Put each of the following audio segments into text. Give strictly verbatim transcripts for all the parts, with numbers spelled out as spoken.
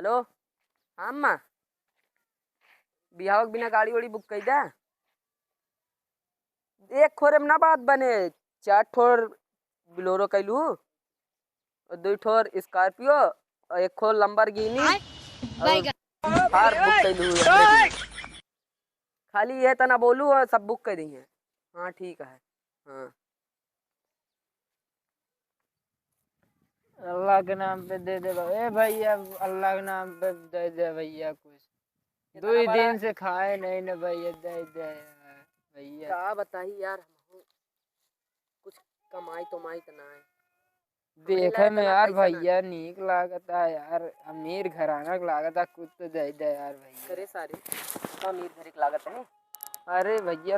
हेलो, हाँ अम्मा, बिहाव के बिना गाड़ी वाड़ी बुक कइ दा। एक ठोरे में ना बात बने, चार ठोर बोलेरो कइलू, और दुइ ठोर स्कॉर्पियो, और एक ठोर लंबरगिनी, आय, और बैगन। थार बुक कइलू। खाली ये तना बोलू और सब बुक कइ दिहे। हाँ, ठीक है। हाँ। अल्लाह के नाम पे दे दे बा-, ए भैया, अल्लाह के नाम पे दे दे भैया कुछ। इतना दुइ बड़ा दिन से खाए नहीं न भैया, दे दे भैया। का बताई यार, हमहू कुछ कमाई तमाई त ना है। हमरे देखे लायक में ना यार पैसा ना। भैया नीक लागता यार, अमीर घराना के लागता, कुछ तो दे दे यार भैया। करे सारे, तो अमीर घरे के लागत है। अरे भैया,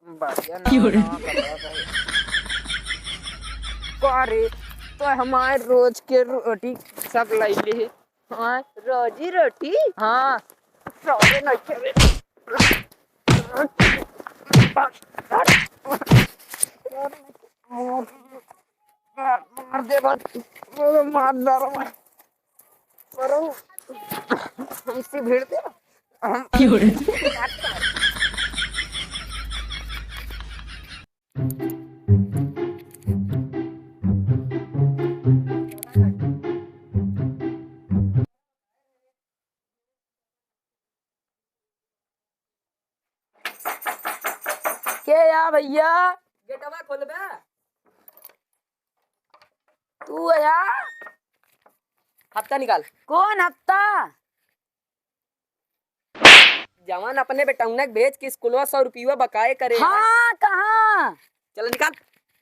बढ़िया नवा नवा कपड़ा पहन। का रे, तो हमार रोज के रोटी सब लइले है। हाँ, रोजी रोटी? हाँ, सारे नइखे रे। मार दे बस, मार डालो। मरो, हमसे भिड़ दे। हम के या भैया? गेटवा खोलबे। तू या? हफ्ता निकाल। कौन हफ्ता? जवन अपने बेटौना के भेज के स्कूलवा सौ रुपया बकाए करे है। हाँ, कहाँ? चल निकाल।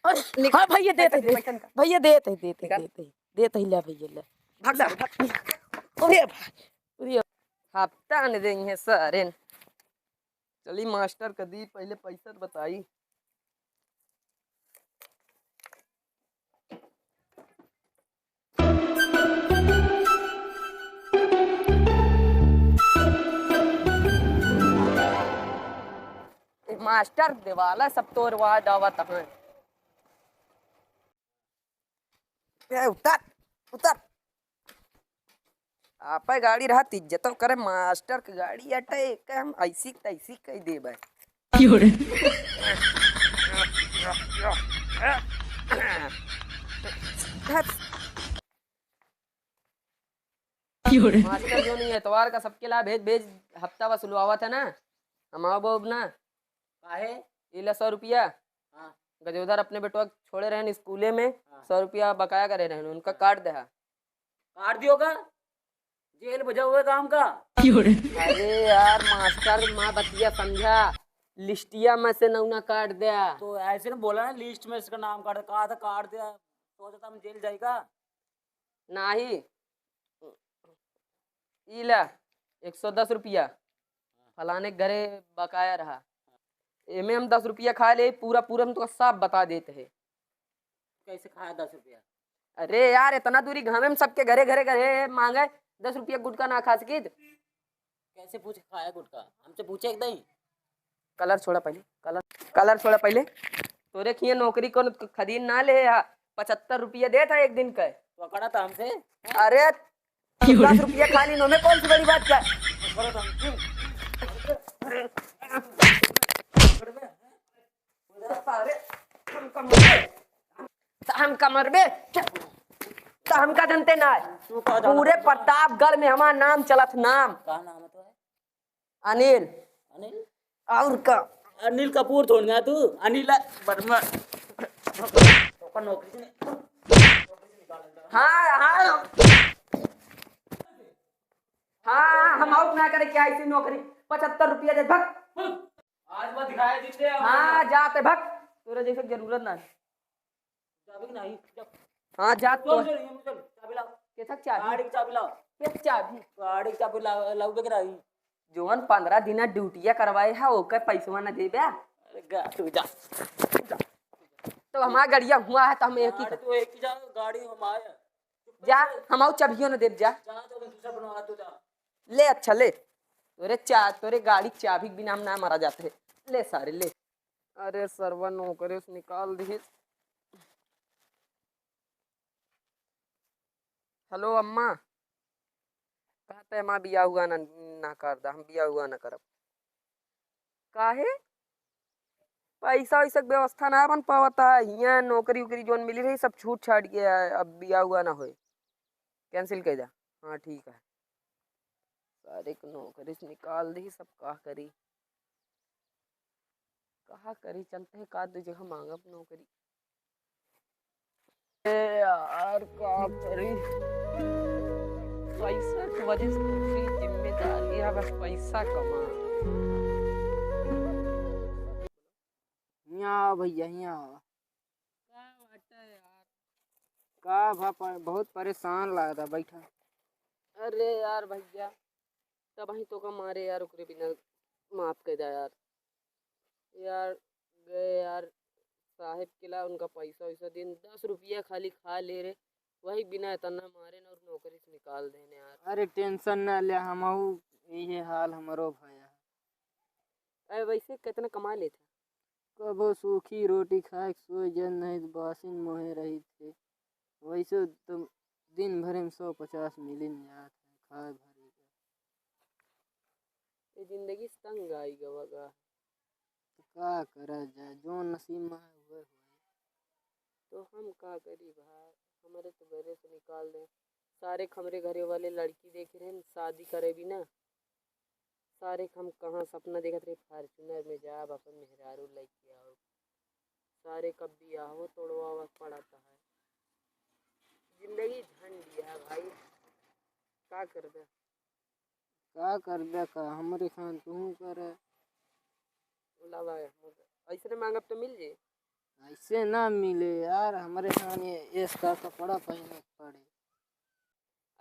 अरे, निकाल। हाँ भैया, देत है, पैसा देत, निकाल। भैया, देत है, देत है, निकाल। देत है, देत है, ला भैया, ला। भाग जा, भाग। अरे भाई, अरे। हफ्ता न देइहैं सारेन। चली मास्टर क दी, पहिले पैसा त बताई। ए, मास्टर देवाला सब तोरवा डावत हैं। ए, उतर, उतर। आपे गाड़ी रहत, इज्जतो करे, मास्टर के गाड़ी अटे, एके हम ऐसी तैसी कह देबे। क्यों रे? क्यों रे? मास्टर जो नहीं, एतवार का सबके ला भेज, भेज, हफ्ता वसूलवावत है ना, हम आव बोब ना। काहे? ई ला सौ रुपया। हाँ। गजोधर अपने बेटवा छोड़े रहन स्कूले में, हाँ। सौ रुपया बकाया करे रहन, उनका हाँ। काट दे हा। काट दियो का? जेल भेजा हुए काम का। अरे यार मास्टर, माँ बतिया समझा, लिस्टिया में से नौना काट दिया। तो ऐसे ना बोला ना, लिस्ट में इसका नाम काट, कहा था काट दिया, सोचा था हम जेल जाएगा। नाही, ई ला एक सौ दस रुपया, फलाने के घरे बकाया रहा, एमे हम दस रुपया खा ले, पूरा पूरा हम तो साफ बता देत है। कैसे खाया दस रुपया? अरे यार, इतना दूरी घामे में सबके घरे, घरे, घरे मांगे, दस रुपया गुटखा ना खा सकित? कैसे पूछ खाया गुटखा? हमसे पूछे एक दई। कलर छोड़ा पहिले, कलर, कलर छोड़ा पहिले। तोरे खिए नौकरी कौन ख-, खदीन ना ले हा, पचहत्तर रुपया देत हा एक दिन का। पकड़ा था हमसे? अरे, दस रुपया खा ली, नोमे कौन सी बड़ी बात क्या? पकड़ा था हमसे? त हमका मरबे, त हमका जनते ना है। तू का जानत पूरे बा? प्रतापगढ़ में हमार नाम चलत, नाम। का नाम है तो है? अनिल। अनिल? और का? अनिल कपूर थोड़ी ना तू, अनिल वर्मा। ओकर नौकरी से नहीं। हाँ, हाँ। हाँ, हम आउट ना करे क्या ऐसी नौकरी? पचहत्तर रुपया दे, भग। आज मत दिखाए जितने हम हाँ, जाते भग। तोरे जैसे जरूरत ना है। चाबी की नहीं, जब हाँ, जा चल, तो। चल, ये चल, चाबी लाओ। के थक चाबी? गाड़ी की चाबी लाओ। के चाबी? गाड़ी की चाबी लाओ, लाओ बेग रही। जोन पन्द्रह दिन ड्यूटिया करवाए है, ओकर पैसवा न देबे। अरे गा, तू जा, जा। तो हमार गड़िया हुआ है, तो हम एक ही गाड़ी कर। तो एक ही जा, गाड़ी हमारे। जा, हम आउ चाबियो न देब, जा। जा, तो दूसरा बनवा, तू जा। ले, अच्छा, ले। तोरे चा-, तोरे गाड़ी चाबी के बिना हम ना मरा जाते। ले सारे, ले। अरे सरवा नौकरी से निकाल दिहिस। हेलो अम्मा, ते हमार बियाह हुआ ना, ना कर दा, हम बियाह हुआ ना करब। काहे? पैसा वैसा के व्यवस्था ना बन पावत है। हियाँ नौकरी उकरी जौन मिली रही, सब छूट छाट के है, अब बियाह हुआ ना होए, cancel कर दा। हाँ, ठीक है। सारे के नौकरी से निकाल दी, सब का करी, कहा करी, चलते हैं का दो जगह मांगब नौकरी। ए यार, का करी? पैसा के वजह से पूरी जिम्मेदारी है, बस पैसा कमा। हियाँ आओ भैया, हियाँ आओ। का बाटे यार? का भा प-, बहुत परेशान लागता, बैठा। अरे यार भैया, तबही तोका मारे यार, ओकरे बिना माफ कर दा यार। यार, गए यार साहेब किला, उनका पैसा वैसा दिन, दस रुपया खाली खा ले रे, वही बिना इतना मारे न और नौकरी से निकाल देने यार। अरे tension ना ले, हमहू इहे हाल हमरो भया है। अरे वैसे कितना कमा लेते? कबो सूखी रोटी खाए के सोए जन नहीं तो बासिन मोहे रही थे। वैसे तो दिन भरे में सौ पचास मिलिन जात है, खाए भरे का। ये जिंदगी से तंग आई गवा गा। तो का करा जाए, जो नसीब में है, वह होई। तो हम का करी भाई, हमरे तो घरे से निकाल दे। सारे हमरे घरे वाले लड़की देख रहे हैं, शादी करे भी ना। सारे हम कहाँ सपना देखत रहे, Fortuner में जाब, अपन मेहरारू लेके आओ। सारे कब बियाहो तोड़वावा पड़त है। जिंदगी झंड है भाई, का करबे? का करबे का, हमरे खान तू करे। बोला भाई, ऐसने मांगब तो मिल जाए। ऐसे ना मिले यार, हमरे खान ये इसका कपड़ा पहने के पड़े।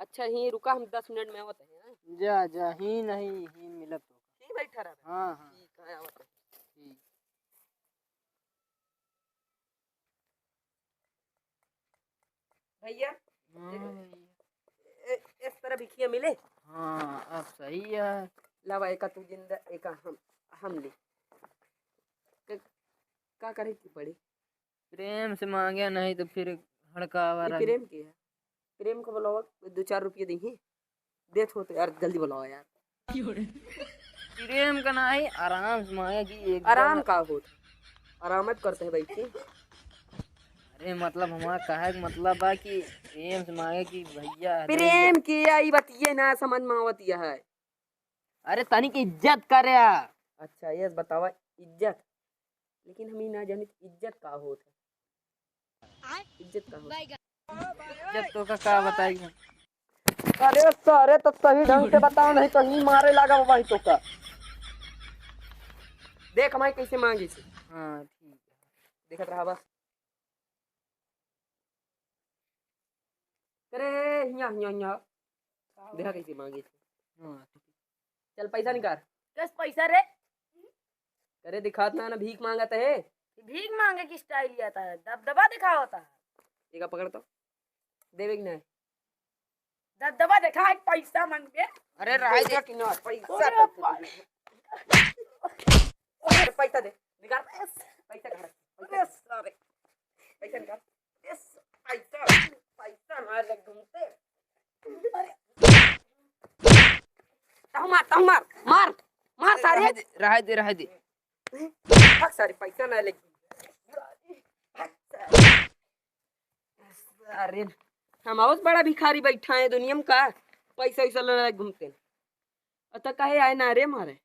अच्छा, ही रुका, हम दस मिनट में आवत है, हाँ? जा, जा, ही नहीं, ही मिलत होगा। ही बैठा रहा। हाँ, हाँ। ठीक है, आवत है। ठीक। भैया, हाँ ए-, भैया। ए-, इस तरह भिखिया मिले? हाँ, अब सही है। लावा, एका तू जिंदा, एका हम, हम ले। क-, का करे की पड़ी? प्रेम से मांगे, नहीं तो फिर हड़कावा ये रंग। प्रेम के है? प्रेम को बुलावा, दो चार रुपये देही, देत हो तो यार, जल्दी बुलावा यार। प्रेम का नहीं, आराम से मांगे कि एक आराम बार का होत? आराम तो करते हैं भाई की। अरे मतलब हमारा कहे के मतलब बा कि प्रेम से मांगे कि भैया, अरे प्रेम के आई बतिये ना समझ में आवत यह है। अरे तनिक इज्जत करे आ। अच्छा, ये बतावा इज्जत, लेकिन हम ही ना जानित इज्जत का होत है। आय? इज्जत का होत? बैगन। इज्जत तो का, का बताई हम? अरे सारे तो सही ढंग से बताओ, नहीं तो ही मारे लागा भाई तो का। देख हमारे कैसे मांगी थी। हाँ, ठीक है। देखत रहा बस। अरे हिया, हिया, हिया। देखा कैसे मांगी थी। हाँ। चल पैसा निकाल। कस पैसा रे? अरे दिखात ना, ना भीख मांगत है। भीख मांगे की style ही आता है, दबदबा दिखावता है। एका पकड़ तो। देवे कि नहीं? दबदबा देखा है, पैसा मांगबे। अरे रहे दे। कि ना, पैसा अरे तो बाप। अरे पैसा दे, निकाल। पैसा कहाँ है? पैसा अरे सारे। पैसा निकाल। इस पैसा, पैसा मार ले घूमते। अरे। ताहू मार, ताहू मार, मार, मार सारे। रहे दे, रहे दे, रहे दे। भाग सारे, पैसा ना ले। भाग सारे। अरे, हम बहुत बड़ा भिखारी बैठा है दुनिया में का? पैसा वैसा लेने घूमते हैं। अतः कहे आए ना रे मारे।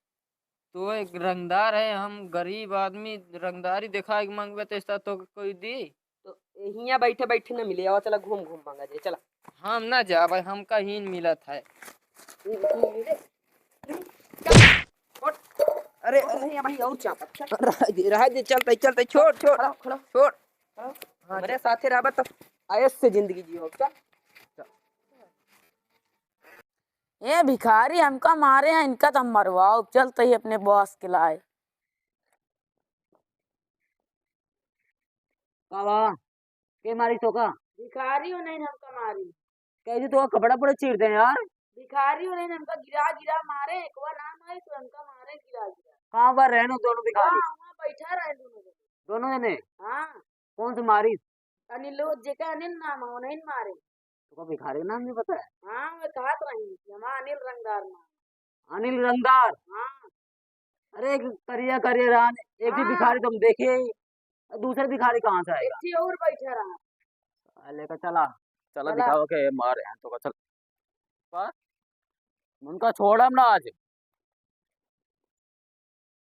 तो एक रंगदार है, हम गरीब आदमी, रंगदारी दिखाए के मांगबे तो ऐसा तो कोई दी? तो हियाँ बैठे बैठे ना मिले, आवा चला घूम घूम मांगा जाए, चला। हम ना जाबे, हमका हीन मिलत है। हीन मिले? चल, उठ। अरे, अरे, नहीं, भाई, और चाप, चल। रह दे, रह दे, चलते, चलते, छोड़, छोड़, खड़ा, खड़ा। छोड़। खड़ा। हाँ, हमरे चल। साथे रहबा तो आयस से जिंदगी जियो, चल। चल। ए भिखारी, हमका मारे हैं, इनका तो हम मरवाओ। चलते ही अपने boss के लाए। का बा? के मारी तोका? भिखारी हो नहीं हमका मारी। कैसे तो कपड़ा पूरा चीर दे यार। भिखारी हो नहीं हमका गिरा गिरा मारे, एक बार ना मारे तो हमका मारे गिरा गिरा। कहाँ पर रहनो दोनों भिखारी? हाँ, वहाँ बैठा रहे दोनों जने। दोनों जने? हाँ। कौन से मारी? अनिल, जेका अनिल नाम हो, नहीं मारे। तुका भिखारी का नाम नहीं पता है? हाँ, मैं कहत रही कि हमारा अनिल रंगदार नाम। अनिल रंगदार? हाँ। अरे, एक करिया करिया रहन, एक भी हाँ। भिखारी तुम देखे ही, दूसरे भिखारी कहाँ से आएगा? एक ठे और बैठा रहा। आ, लेकर चला, चला चला। दिखावा के मारे हैं तो चल। पर उनका छोड़म ना आज।